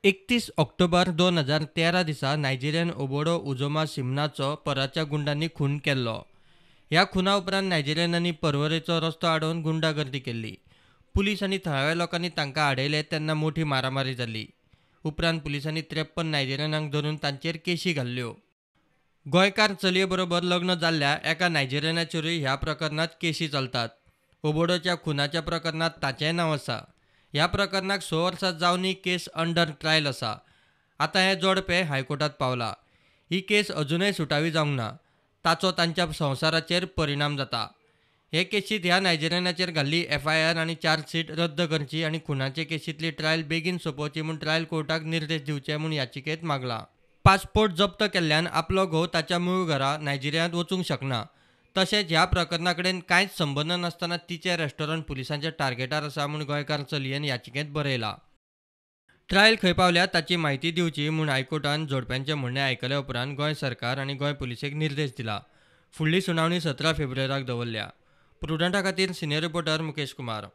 31 ऑक्टोबर 2013 दिसा नायजेरियन ओबोडो उजोमा सिमनाचो पराच्या गुंडांनी खून केल्लो. ह्या खुना उपरांत नायजेरियनांनी पर्वरेचो रस्तो आडोवन गुंडागर्दी केल्ली. पुलीस आनी थळाव्या लोकांनी तांकां आडयले तेन्ना मोठी मारामारी जाली. उपरांत पुलिसांनी 53 नायजेरियनांक धरून तांचेर केशी घाल्ल्यो. गोंयकार चलये बरोबर लग्न जाल्ल्या एका नायजेरियनाचेरूय ह्या प्रकरणांत केशी चलतात. ओबोडोच्या खुनाच्या प्रकरणांत ताचेंय नांव आसा. ह्या प्रकरणाक 6 वर्सां जावनय केस अंडर ट्रायल आसा. आतां हें जोडपें हायकोर्टांत पावलां. ही केस अजुनय सुटावी जावंक ना. ताचो तांच्या संवसाराचेर परिणाम जाता. हे केशींत ह्या नायजेरियनाचेर घाल्ली एफआयआर आनी चार्जशीट रद्द करची आनी खुनाचे केशींतली ट्रायल बेगीन सोंपोवची म्हूण ट्रायल कोर्टाक निर्देश दिवचे म्हूण याचिकेंत मागलां. पासपोर्ट जप्त केल्ल्यान आपलो घोव ताच्या मूळ घरा नायजेरियांत वचूंक शकना. तशेंच ह्या प्रकरणा कडेन कांयच संबंद नासतना तिचें रेस्टॉरंट पुलिसांच्या टार्गेटार आसा म्हूण गोंयकार चलयेन याचिकेंत बरयलां. ट्रायल खंय पावल्या ताची म्हायती दिवची म्हूण हायकोर्टान जोडप्यांचें म्हणणें आयकल्या उपरांत गोंय सरकार आनी गोंय पुलिसेक निर्देश दिला. फुडली सुनावणी 17 फेब्रुवाराक दवरल्या. प्रुडंटा खातीर सिनियर रिपोर्टर मुकेश कुमार.